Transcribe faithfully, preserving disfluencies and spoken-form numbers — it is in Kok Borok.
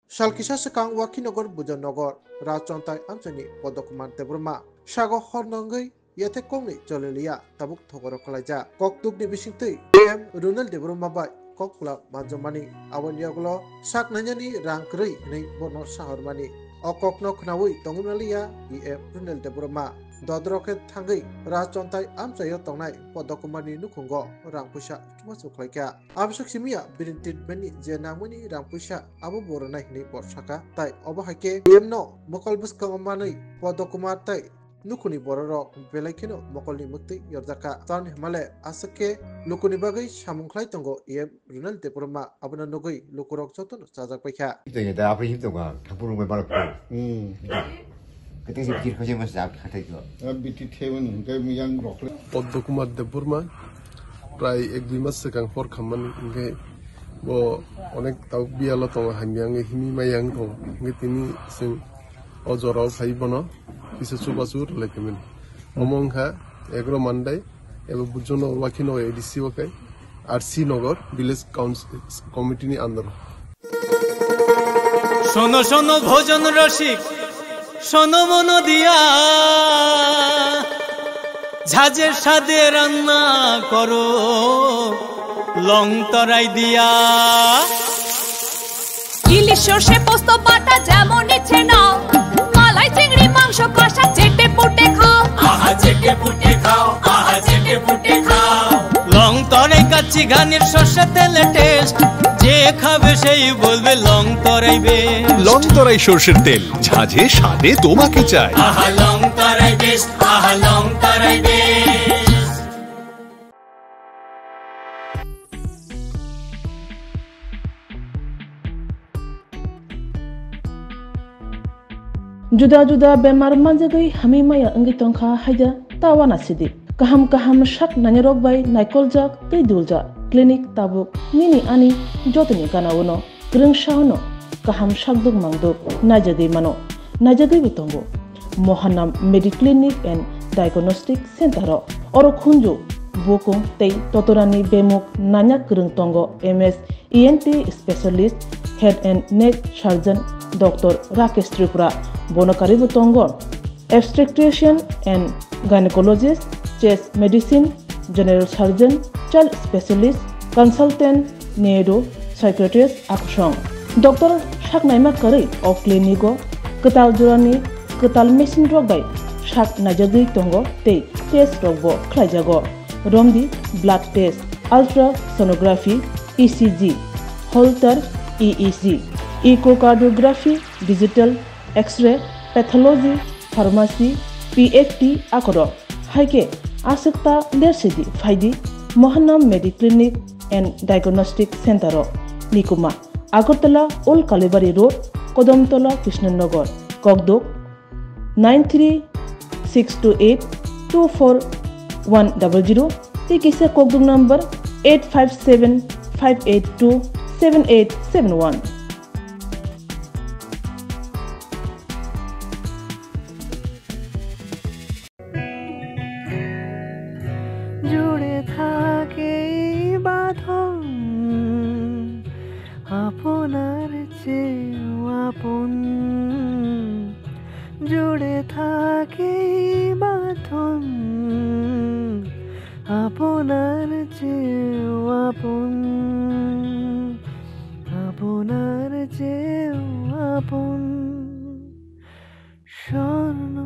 Sal kisa swkang Wakhinagar Bujonogor Rajchontai amchaini Podokumar Debbarma sago hor nangwi yathe kokni choliliya tabuk thogoro kwlaijak. Koktukni bisingtwi E M Runel Debbarma bai kok kwlap manjakmani, aboni yagulo sak nainani rang kwrwi hwnwi bono sahormani. O kokno khnaui tongwi manliya E M Runel Debbarma. Dodoro khe thangwi Rajchontai amchaio tongnai Podokumarni nukhungo rang puisa chubachu khlaikha. Aboswk simiya bini treatmentni je nangmani rang puisa abo bo rwnai hwnwi bo sakha. Tai obo hai khe E M no mokol bwskango manwi Podokumar tai nukhungni bororok belai kheno mokolni mwktwi yorjakha. Tamni hwnmale aswk khe lukuni bagwi samung khlai tongo E M Runel Debbarma, abono nugwi lukurok jotono chajak paikha. Himtongya da, aphai himtongkha, thangphuru wngwi balokphuru. Hmm. Kete se kir khojak mas jak khatai ko. A biti thebun hwnkhe yang rokle. Podokumar Debbarma prai ek dui mas swkang hor khammani, hwnkhe bo onek tabuk biyalo tongo, hamya wngwi himwi maya wng tongo, hwnkhe tini chwng o jorao phai bono kisa chubachu rwlai phaimani. Omo wngkha egaroh Mandai eba Bujono Wakhinagar A D C o khe R C Nagar Village Council Committee ni under o. শোনো শোনো ভোজন রসিক, শোনো মন দিয়া, ঝাঁঝের স্বাদে রান্না করো লং তরাই দিয়া। ইলিশ সর্ষে পোস্ত বাটা যেমন ইচ্ছে নাও, মালাই চিংড়ি মাংস কষা চেটে পুটে খাও। আহা চেটে পুটে খাও, আহা চেটে পুটে খাও। লং তরাই কাচ্চি ঘানির সর্ষে তেলে টেস্ট, যে খাবে সেই বলবে লং তরাই বেস্ট। লং তরাই সর্ষের তেল, ঝাঁঝে স্বাদে তোমাকে চাই। আহা লং তরাই বেস্ট, আহা লং তরাই best. Juda juda bemar manjagwi hamwi maya wngwi tongkha haida ta uanasidi. Kaham kaham sak nainarok bai naikoljak tei duljak clinic tabuk nini ani jotoni gana-o no kwrwngsa-o no kaham sakduk mangduk naijagwi mano, naijagwibo tongo. Mohanam Mediclinic and Diagnostic Center-o oro khunju, bukung tei totorani bemuk nanya kwrwng tongo, M S E N T specialist, head and neck surgeon Doctor Rakesh Tripura, bono karwibo tongo obstetrician and gynecologist, chest medicine, general surgeon, child specialist, consultant, neuro, psychiatrist, akusong. Doctor sak naima karwi o clinic-o kwtal jorani kwtal machine rok bai sak naijagwi tongo tei test rok bo khlaijago. Romdi blood test, ultrasonography, E C G, Holter E E G, echocardiography, digital X-ray, pathology, pharmacy, P F T akorok. Hai khe aswk ta lersidi phaidi Mohanam Mediclinic and Diagnostic Center-o. Nikuma, Agartala Old Kalibari Road, Kodamtola, Krishnanagar, Kokduk, nine three six two eight two four one double zero tei kisa kokduk number eight five seven five eight two seven eight seven one. জুড়ে থাকে এই বাঁধন, আপনার চেয়েও আপন। জুড়ে থাকে এই বাঁধন, আপনার চেয়েও আপন, আপনার চেয়েও আপন। স্বর্ণ